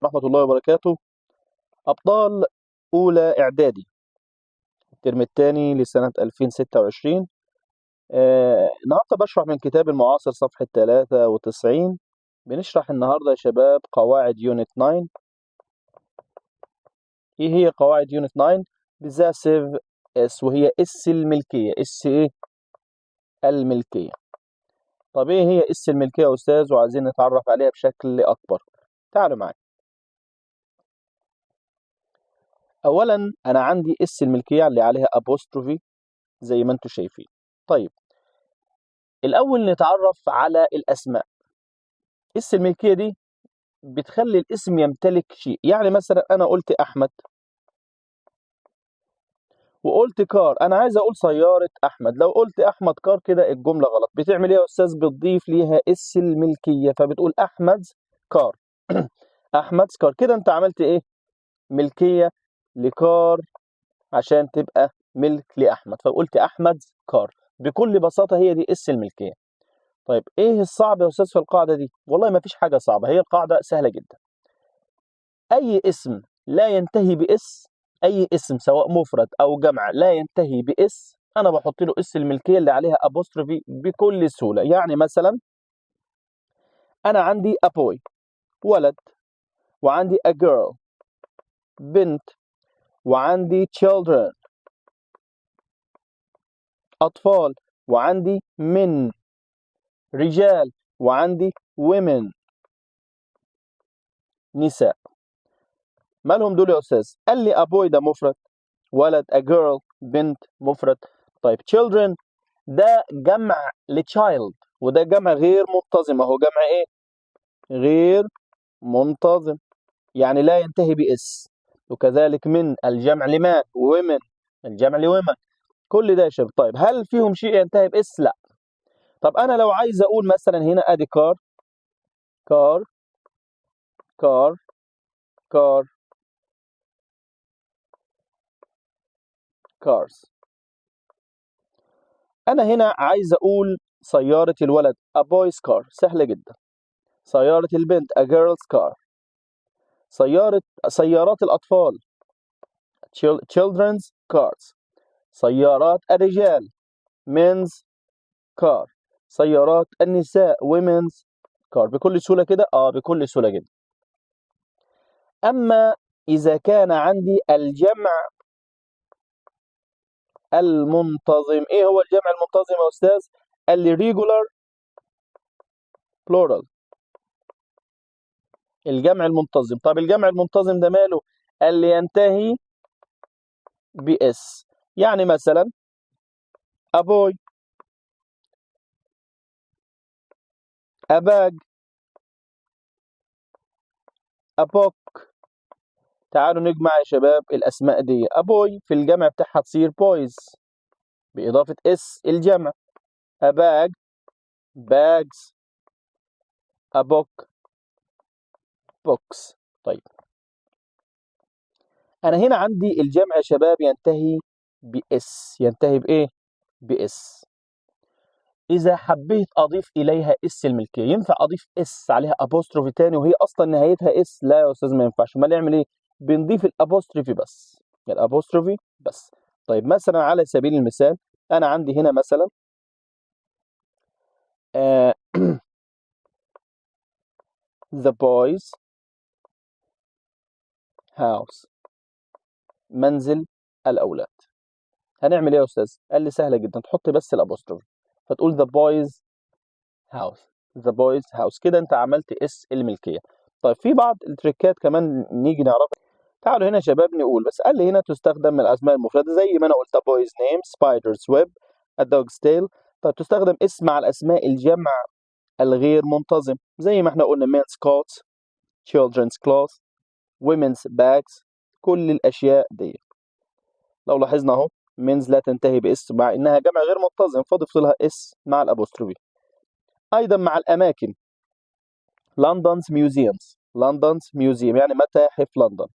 ورحمة الله وبركاته. أبطال أولى إعدادي الترم الثاني لسنة 2026. النهاردة بشرح من كتاب المعاصر صفحة 93. بنشرح النهاردة يا شباب قواعد unit 9. إيه هي قواعد unit 9؟ possessive s، وهي s الملكية. s إيه؟ الملكية. طب إيه هي s الملكية يا أستاذ؟ وعايزين نتعرف عليها بشكل أكبر. تعالوا معايا. أولا أنا عندي s الملكية اللي عليها apostrophe زي ما أنتم شايفين. طيب الأول نتعرف على الأسماء. s الملكية دي بتخلي الاسم يمتلك شيء. يعني مثلا أنا قلت أحمد وقلت car، أنا عايز أقول سيارة أحمد. لو قلت أحمد car كده الجملة غلط. بتعمل إيه يا أستاذ؟ بتضيف ليها s الملكية، فبتقول أحمد car. أحمد car، كده أنت عملت إيه؟ ملكية ل car عشان تبقى ملك لأحمد، فقلت أحمد car. بكل بساطة هي دي s الملكية. طيب إيه الصعب يا أستاذ في القاعدة دي؟ والله ما فيش حاجة صعبة، هي القاعدة سهلة جدا. أي اسم لا ينتهي ب s، أي اسم سواء مفرد أو جمع لا ينتهي ب s، أنا بحط له s الملكية اللي عليها apostrophe بكل سهولة. يعني مثلا أنا عندي a boy ولد، وعندي a girl بنت، وعندي children أطفال، وعندي men رجال، وعندي women نساء. مالهم دول يا أستاذ؟ قال لي a boy ده مفرد، ولد، a girl بنت مفرد. طيب children ده جمع ل child، وده جمع غير منتظم. أهو جمع إيه؟ غير منتظم، يعني لا ينتهي ب s. وكذلك men الجمع ل man، women الجمع ل woman، كل ده يا شباب. طيب هل فيهم شيء ينتهي ب s؟ لا. طب أنا لو عايز أقول مثلا هنا أدي car car car car cars، أنا هنا عايز أقول سيارة الولد a boy's car، سهلة جدا. سيارة البنت a girl's car. سيارات الأطفال children's cars. سيارات الرجال men's car. سيارات النساء women's car. بكل سهولة كده؟ بكل سهولة جدا. أما إذا كان عندي الجمع المنتظم، إيه هو الجمع المنتظم يا أستاذ؟ قال لي regular plural، الجمع المنتظم. طب الجمع المنتظم ده ماله؟ قال لي ينتهي ب s. يعني مثلا a boy، a bag، a book. تعالوا نجمع يا شباب الأسماء دي. a boy في الجمع بتاعها تصير boys بإضافة s الجمع، a bag bags، a book books. طيب أنا هنا عندي الجمع يا شباب ينتهي ب s، ينتهي بإيه؟ ب s. إذا حبيت أضيف إليها s الملكية، ينفع أضيف s عليها apostrophe تاني وهي أصلا نهايتها s؟ لا يا أستاذ ما ينفعش. أمال نعمل إيه؟ بنضيف ال apostrophe بس، ال apostrophe بس. طيب مثلا على سبيل المثال أنا عندي هنا مثلا the boys house، منزل الأولاد. هنعمل إيه يا أستاذ؟ قال لي سهلة جدا، تحط بس ال apostrophe فتقول the boys house، the boys house. كده أنت عملت s الملكية. طيب في بعض التريكات كمان نيجي نعرفها. تعالوا هنا يا شباب نقول بس، قال لي هنا تستخدم من الأسماء المفردة زي ما أنا قلت boy's name، spider's web، a dog's tail. طيب تستخدم s مع الأسماء الجمع الغير منتظم زي ما احنا قلنا men's coats، children's clothes، women's bags، كل الأشياء دي. لو لاحظنا أهو men's لا تنتهي ب s مع إنها جمع غير منتظم، فضفت لها s مع ال apostrophe. أيضا مع الأماكن London's museums، London's museum يعني متاحف لندن.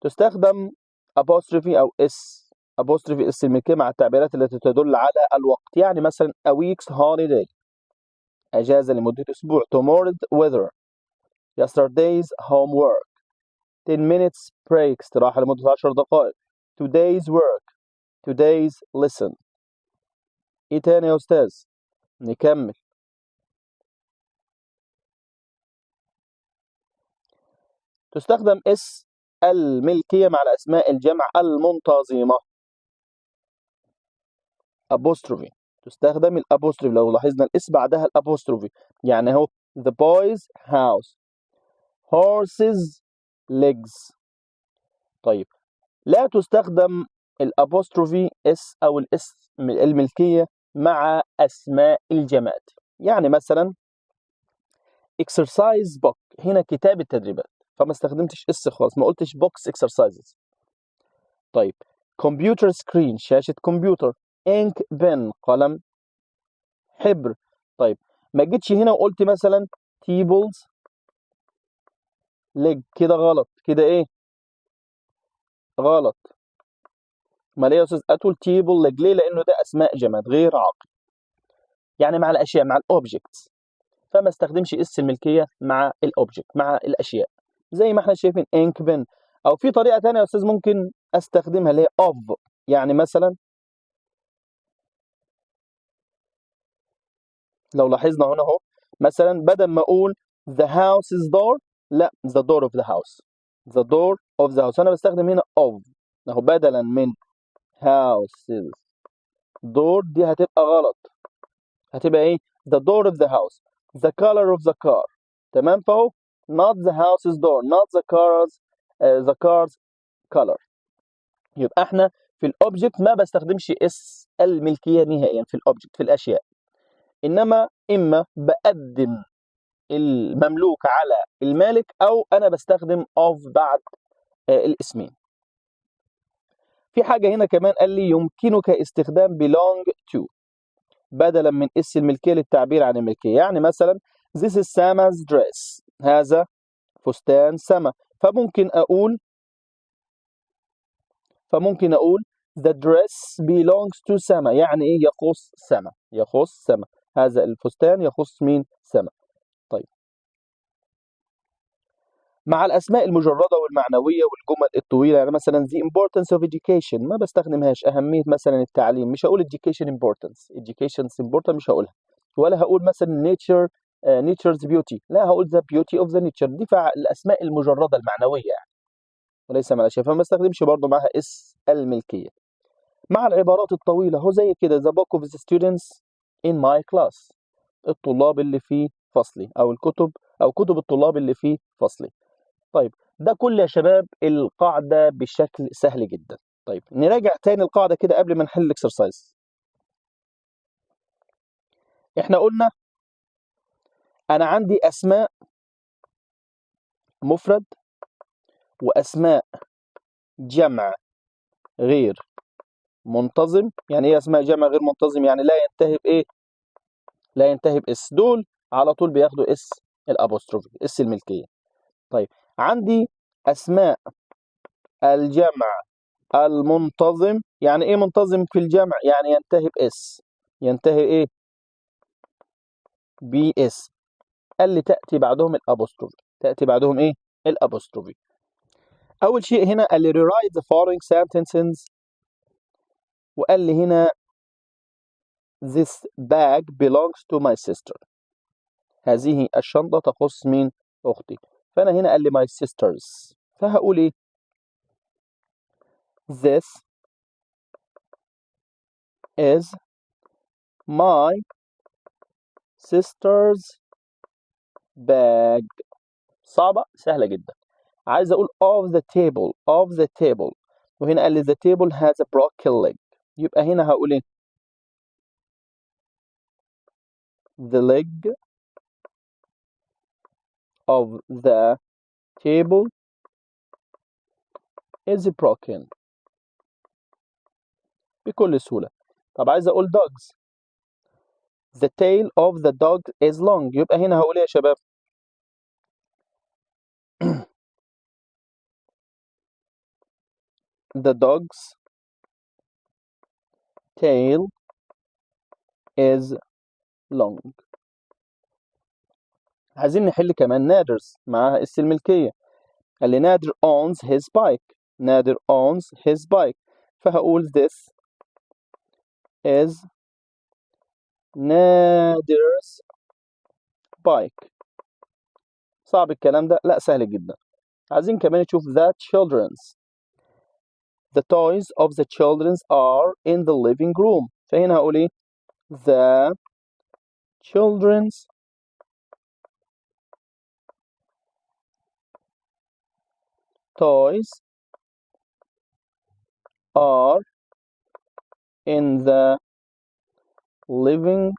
تستخدم apostrophe أو s، apostrophe s الملكية مع التعبيرات التي تدل على الوقت. يعني مثلا a week's holiday، أجازة لمدة أسبوع، tomorrow's weather، yesterday's homework. 10 minutes break استراحة لمدة 10 دقائق. Today's work، today's lesson. ايه تاني يا أستاذ؟ نكمل. تستخدم s الملكية مع الأسماء الجمع المنتظمة. apostrophe، تستخدم ال apostrophe. لو لاحظنا ال s بعدها ال apostrophe، يعني اهو the boys house، horses legs. طيب لا تستخدم ال apostrophe s او ال s الملكية مع اسماء الجماد. يعني مثلا exercise book، هنا كتاب التدريبات، فما استخدمتش s خالص، ما قلتش book's exercises. طيب computer screen، شاشة كمبيوتر. ink pen، قلم حبر. طيب ما جيتش هنا وقلت مثلا tables leg، كده غلط، كده ايه غلط. ما ليه يا استاذ اتقول table leg؟ ليه؟ لانه ده اسماء جماد غير عاقل، يعني مع الاشياء، مع ال objects، فما استخدمش s الملكيه مع ال object، مع الاشياء، زي ما احنا شايفين ink pen. او في طريقه ثانيه يا استاذ ممكن استخدمها اللي هي of، يعني مثلا لو لاحظنا هنا اهو، مثلا بدل ما اقول the house's door، لا the door of the house، the door of the house، انا بستخدم هنا of اهو بدلا من house's door، دي هتبقى غلط، هتبقى ايه؟ the door of the house، the color of the car. تمام، فاهو not the house's door، not the car's the car's color. يبقى احنا في ال object ما بستخدمش s الملكيه نهائيا في ال object، في الاشياء، انما اما بقدم المملوك على المالك او انا بستخدم of بعد الاسمين. في حاجه هنا كمان قال لي يمكنك استخدام belong to بدلا من s الملكيه للتعبير عن الملكيه. يعني مثلا this is Sama's dress، هذا فستان سما، فممكن اقول the dress belongs to سما. يعني ايه؟ يخص سما، يخص سما، هذا الفستان يخص مين؟ سما. طيب مع الاسماء المجرده والمعنويه والجمل الطويله، يعني مثلا the importance of education ما بستخدمهاش، اهميه مثلا التعليم، مش هقول education importance، education's importance مش هقولها، ولا هقول مثلا nature's beauty، لا هقول the beauty of the nature. دي الاسماء المجرده المعنويه يعني، وليس مع الاشياء، فما استخدمش برضو معاها s الملكيه. مع العبارات الطويله هو زي كده the book of the students in my class، الطلاب اللي في فصلي، او الكتب، او كتب الطلاب اللي في فصلي. طيب ده كل يا شباب القاعدة بشكل سهل جدا. طيب نراجع تاني القاعدة كده قبل ما نحل ال exercise. احنا قلنا انا عندي اسماء مفرد واسماء جمع غير منتظم. يعني ايه اسماء جمع غير منتظم؟ يعني لا ينتهي بايه؟ لا ينتهي ب s، دول على طول بياخدوا s ال apostrophe، s الملكية. طيب عندي اسماء الجمع المنتظم، يعني ايه منتظم في الجمع؟ يعني ينتهي ب s، ينتهي ايه؟ ب s، اللي تاتي بعدهم ال apostrophe، تاتي بعدهم ايه؟ ال apostrophe. اول شيء هنا قال لي rewrite the following sentences، وقال لي هنا this bag belongs to my sister، هذه الشنطة تخص مين؟ أختي. فأنا هنا قال لي my sisters، فهقول إيه؟ this is my sister's bag. صعبة؟ سهلة جدا. عايز أقول of the table، of the table، وهنا قال لي the table has a broken leg، يبقى هنا هقول إيه؟ the leg of the table is broken بكل سهولة. طب عايز أقول dogs، the tail of the dog is long، يبقى هنا هقول إيه يا شباب؟ the dog's tail is long. عايزين نحل كمان نادرز معاها s الملكية. قال لي نادر owns his bike. نادر owns his bike، فهقول this is نادر's bike. صعب الكلام ده؟ لا سهل جدا. عايزين كمان نشوف the children's. The toys of the children's are in the living room. فهنا هقول ايه؟ The children's toys are in the living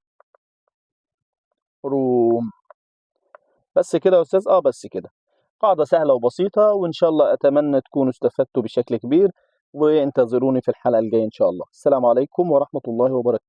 room. بس كده يا أستاذ؟ بس كده. قاعدة سهلة وبسيطة، وإن شاء الله أتمنى تكونوا استفدتوا بشكل كبير، وانتظروني في الحلقة الجاية إن شاء الله. السلام عليكم ورحمة الله وبركاته.